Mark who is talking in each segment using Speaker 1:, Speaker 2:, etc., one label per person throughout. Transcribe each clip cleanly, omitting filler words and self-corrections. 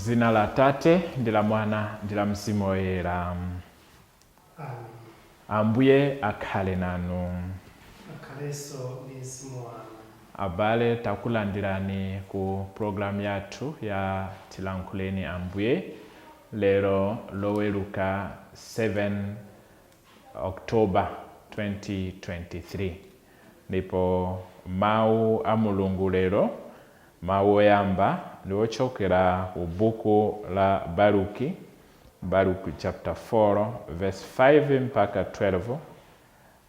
Speaker 1: Dzina la Tate ndi la Mwana ndi la Mzimu Woyera.
Speaker 2: Amen.
Speaker 1: Ambuye akhale nanu.
Speaker 2: Akhalenso ndi mzimu wanu.
Speaker 1: Abale, takulandirani ku programu yathu ya Tilankhuleni Ambuye lero Loweruka 7 October 2023. Ndipo mawu a Mulungu lero, mawu oyamba ndi ochokera ku buku la Baruki, Baruki chapter 4 verse 5 mpaka 12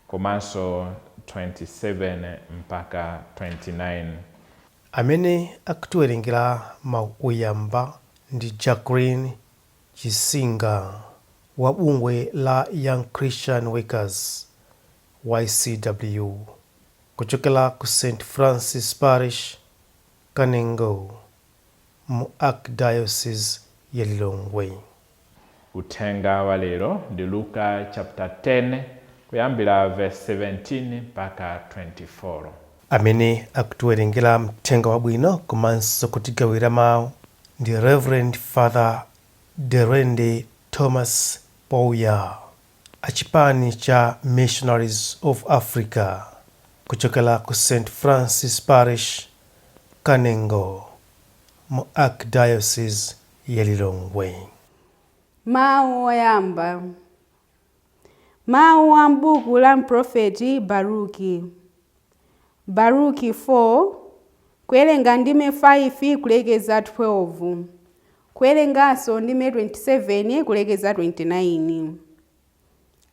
Speaker 1: komanso 27 mpaka 29.
Speaker 2: Amene akutiwerengera mawu oyamba ndi Jacqueline Chisinga wa bungwe la Young Christian Workers, YCW, kuchokera ku St Francis Parish, Kanengo, mu Archdiocese ya Lilongwe.
Speaker 1: Uthenga wa lero ndi Luka chapter 10 kuyambira verse 17 mpaka 24.
Speaker 2: Amene akutiwerengera mthenga wabwino komanso kutigawira mawu ndi Reverend Father Derende Thomas Pouya, achipani cha Missionaries of Africa, kuchokera ku St Francis Parish, Kanengo, mu Archdiocese ya Lilongwe.
Speaker 3: Mawu oyamba. Mawu a m'buku la mprofeti Baruki. Baruki 4, kuwerenga ndime 5 kulekeza 12, kuwerenganso ndime 27 kulekeza 29.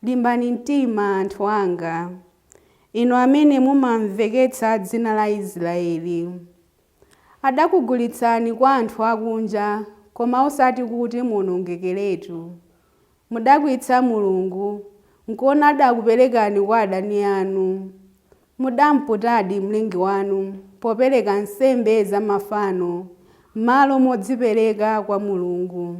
Speaker 3: Limbani mtima, anthu anga, inu amene mumamveketsa dzina la Israeli. Adakugulitsani kwa anthu akunja, koma osati kuti muwonongekeretu. Mudakwiyitsa Mulungu, nkuona adakuperekani kwa adani anu. Mudamputadi Mlengi wanu popereka nsembe za mafano m'malo modzipereka kwa Mulungu.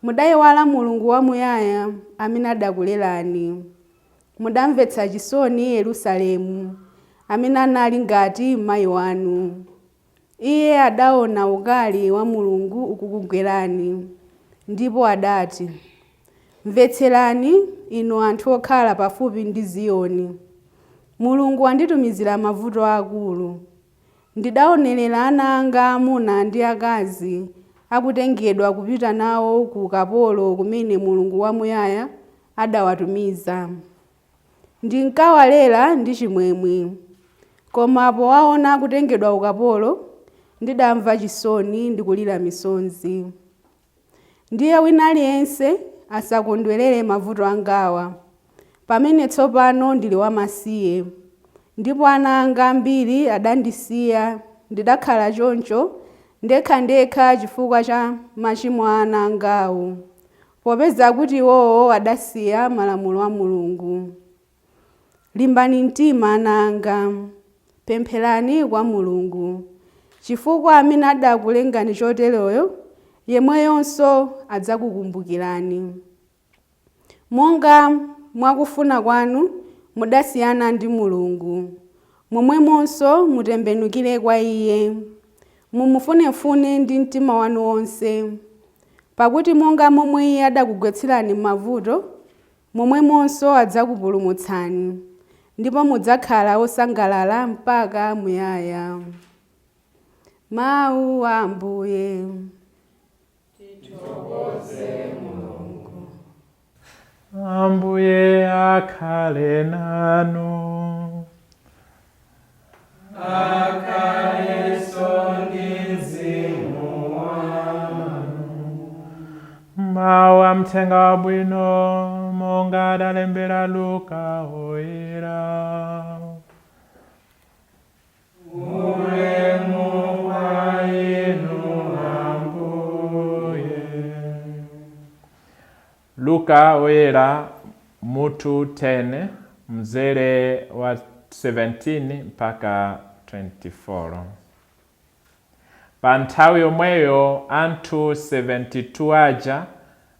Speaker 3: Mudayiwala Mulungu wamuyaya amene adakulerani. Mudamvetsa chisoni Yerusalemu, amene anali ngati mayi wanu. Iye adaona ukali wa Mulungu ukukugwerani, ndipo adati, "Mvetserani, inu anthu okhala pafupi ndi Ziyoni. Mulungu wanditumizira mavuto akulu. Ndidaonerera ana anga aamuna ndi akazi akutengedwa kupita nawo ku ukapolo kumene Mulungu wamuyaya adawatumiza. Ndinkawalera ndi chimwemwe, koma powaona akutengedwa ukapolo, ndidamva chisoni ndi kulira misozi. Ndiye wina aliyense asakondwerere mavuto angawa, pamene tsopano ndili wamasiye, ndipo ana anga ambiri adandisiya. Ndidakhala choncho ndekhandekha chifukwa cha machimo a ana angawo, popeza kuti iwowo adasiya malamulo a Mulungu. Limbani mtima, ana anga, pempherani kwa Mulungu, chifukwa amene adakulengani choteroyo yemweyonso adzakukumbukirani. Monga mwakufuna kwanu mudasiyana ndi Mulungu, momwemonso mutembenukire kwa Iye, mumufunefune ndi mtima wanu wonse. Pakuti monga momwe Iye adakugwetserani m'mavuto, momwemonso adzakupulumutsani, ndipo mudzakhala osangalala mpaka muyaya. Mawu a Ambuye.
Speaker 1: Ambuye akhale nanu. Akhalenso ndi mzimu wanu. Mawu a mthenga wabwino monga adalembera Luka Oyera. Ulemu kwa inu, Ambuye. Luka Oyera mutu 10, mzere wa 17 mpaka 24. Pa nthawi yomweyo anthu 72 aja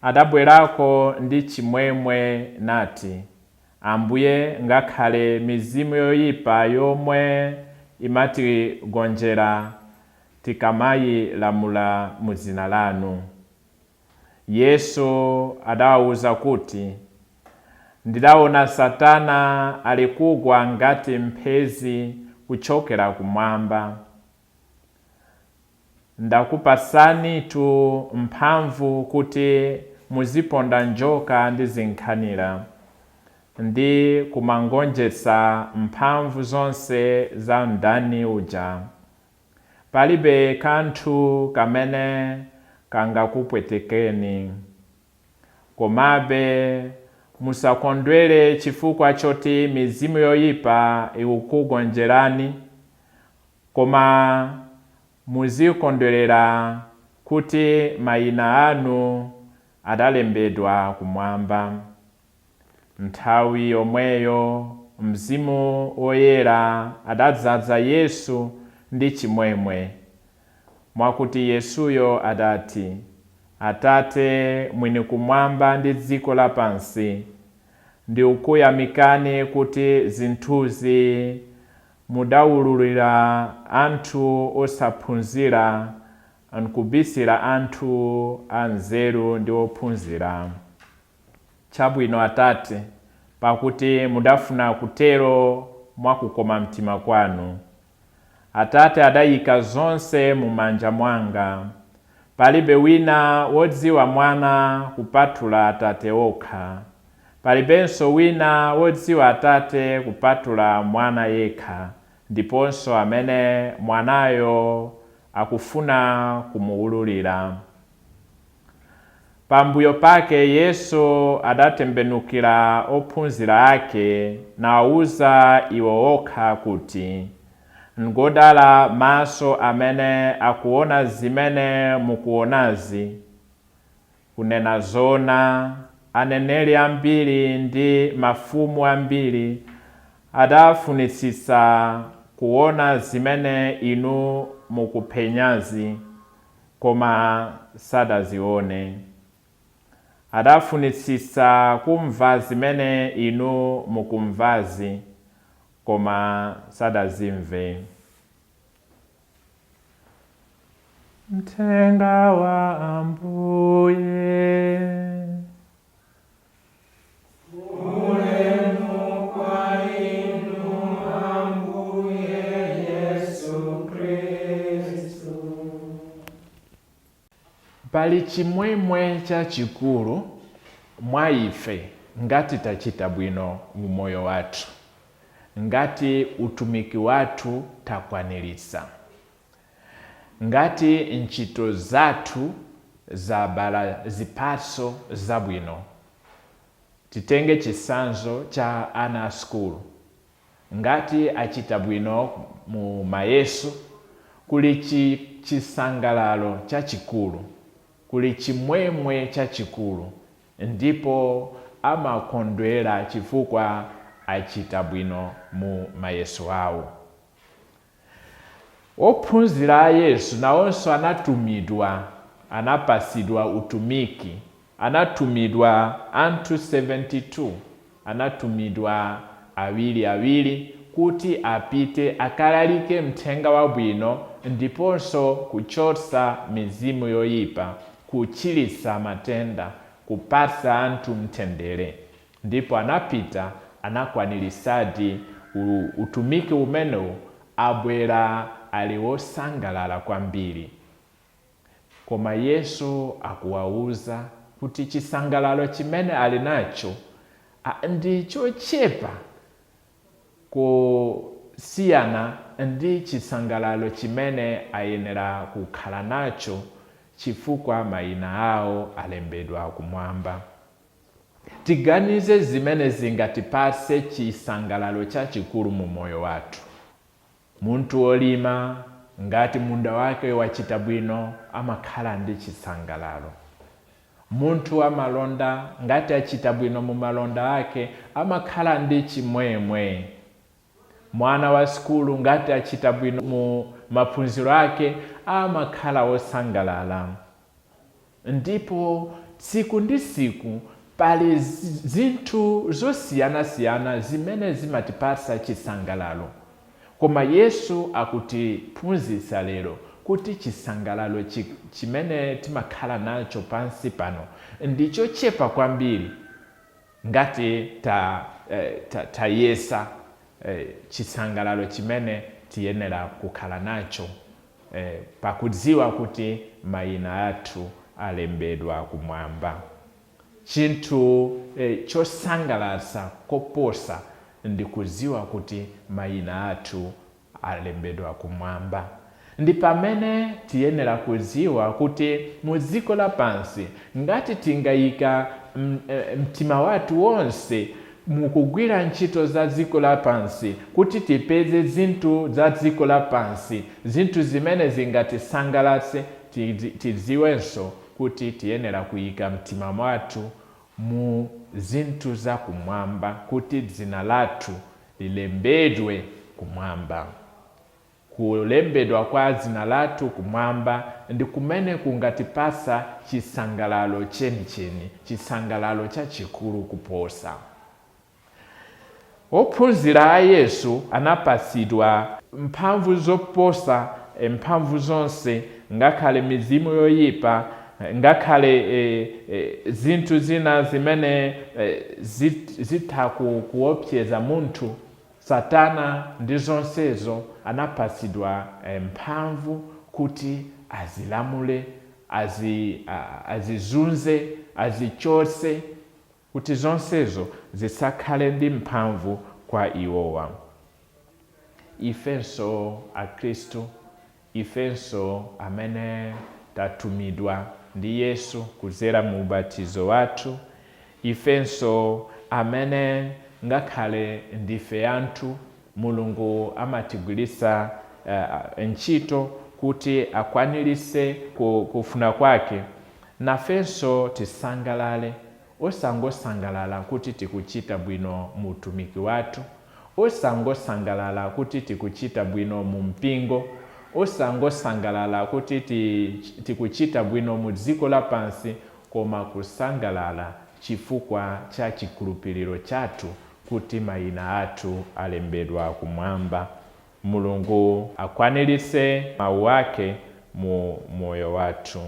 Speaker 1: adabwerako ndi chimwemwe nati, "Ambuye, ngakhale mizimu yoyipa yomwe imatigonjera. Tikamayilamula mu dzina lanu? Yesu adawawuza kuti, "Ndidaona Satana ali kugwa ngati mphezi kuchokera kumwamba. Ndakupasanitu mphamvu kuti muziponda njoka ndi zinkhanira ndi kumangonjetsa mphamvu zonse za mdani uja. Palibe kanthu kamene kangakupwetekeni. Komabe musakondwere chifukwa choti mizimu yoyipa ikukugonjerani, koma muzikondwerera kuti mayina anu adalembedwa kumwamba." Nthawi yomweyo Mzimu Woyera adadzaza Yesu ndi chimwemwe, mwakuti Yesuyo adati, "Atate mwini kumwamba ndi dziko lapansi, ndikukuyamikani kuti zinthuzi mudawululira anthu osaphunzira nkubisira anthu anzeru ndi ophunzira. Chabwino Atate, pakuti mudafuna kutero mwakukoma mtima kwanu. Atate adayika zonse mumanja mwanga. Palibe wina wodziwa Mwana kupatula Atate okha. Palibenso wina wodziwa Atate kupatula Mwana yekha, ndiponso amene Mwanayo akufuna kumuwululira." Pambuyo pake Yesu adatembenukira ophunzira ake nawawuza iwo okha kuti, "Ngodala maso amene akuona zimene mukuonazi. Kunena zona, aneneri ambiri ndi mafumu ambiri adafunitsitsa kuona zimene inu mukupenyazi, koma sadazione. Adafunitsitsa kumva zimene inu mukumvazi, koma sadazimve." Mthenga wa Ambuye.
Speaker 4: Ulemu kwa inu Ambuye Yesu Kristu.
Speaker 1: Pali chimwemwe chachikulu mwa ife ngati tachita bwino mu moyo wathu, ngati utumiki wathu takwaniritsa, ngati ntchito zathu zabala zipatso zabwino. Titenge chitsanzo cha ana a sukulu. Ngati achita bwino mu mayeso, kuli chisangalalo chachikulu, kuli chimwemwe chachikulu, ndipo amakondwera chifukwa achita bwino mu mayeso awo. Ophunzira a Yesu nawonso anatumidwa, anapasidwa utumiki, anatumidwa anthu 72, anatumidwa awiri awiri kuti apite akalalike mthenga wabwino ndiponso kuchotsa mizimu yoyipa, kuchiritsa matenda, kupatsa anthu mtendere. Ndipo anapita, anakwanirisadi utumiki umenewu, abwera ali wosangalala kwambiri. Koma Yesu akuwawuza kuti chisangalalo chimene ali nacho ndi chochepa kusiyana ndi chisangalalo chimene ayenera kukhala nacho chifukwa mayina awo alembedwa kumwamba. Tiganize zimene zingatipatse chisangalalo chachikulu mu moyo wathu. Munthu wolima, ngati munda wake wachita bwino, amakhala ndi chisangalalo. Munthu wamalonda, ngati achita bwino mu malonda ake, amakhala ndi chimwemwe. Mwana wa sukulu, ngati achita bwino mu maphunziro ake, amakhala wosangalala. Ndipo tsiku ndi tsiku pali zinthu zosiyanasiyana zimene zimatipatsa chisangalalo. Koma Yesu akutiphunzitsa lero Kuti chisangalalo chimene timakhala nacho pansi pano ndichochepa kwambiri ngati tayesa chisangalalo chimene tiyenera kukhala nacho pakudziwa kuti mayina athu alembedwa kumwamba. Chinthu chosangalatsa koposa ndi kudziwa kuti mayina athu alembedwa kumwamba. Ndi pamene tiyenera kudziwa kuti mu dziko lapansi, ngati tingayika mtima wathu wonse mukugwira ntchito za dziko lapansi kuti tipeze zinthu za dziko lapansi, zinthu zimene zingatisangalatse, tidziwenso kuti tiyenera kuyika mtima mwathu mu zinthu za kumwamba, kuti dzina lathu lilembedwe kumwamba. Kulembedwa kwa dzina lathu kumwamba ndi kumene kungatipasa chisangalalo chenicheni, chisangalalo chachikulu kuposa. Ophunzira a Yesu anapasidwa mphamvu zoposa mphamvu zonse, ngakhale mizimu yoyipa, ngakhale zinthu zina zimene zitha kuopseza munthu, Satana ndi zonsezo. Anapasidwa mphamvu kuti azilamule, azizunze, azichotse, kuti zonsezo zisakhale ndi mphamvu kwa iwowa. Ifenso Akhristu, ifenso amene tatumidwa ndi Yesu kudzera mu ubatizo wathu, ifenso amene ngakhale ndife anthu, Mulungu amatigwiritsa ntchito kuti akwaniritse kufuna kwake, nafenso tisangalale, osangosangalala kuti tikuchita bwino mu utumiki wathu, osangosangalala kuti tikuchita bwino mu mpingo, osangosangalala kuti tikuchita bwino mu dziko lapansi, koma kusangalala chifukwa cha chikhulupiriro chathu kuti mayina athu alembedwa kumwamba. Mulungu akwaniritse mawu ake mu moyo wathu.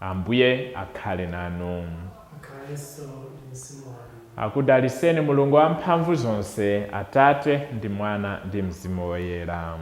Speaker 1: Ambuye akhale nanu.
Speaker 2: Akhalenso ndi mzimu wanu.
Speaker 1: Akudaliseni Mulungu wamphamvu zonse, Atate ndi Mwana ndi Mzimu Woyera.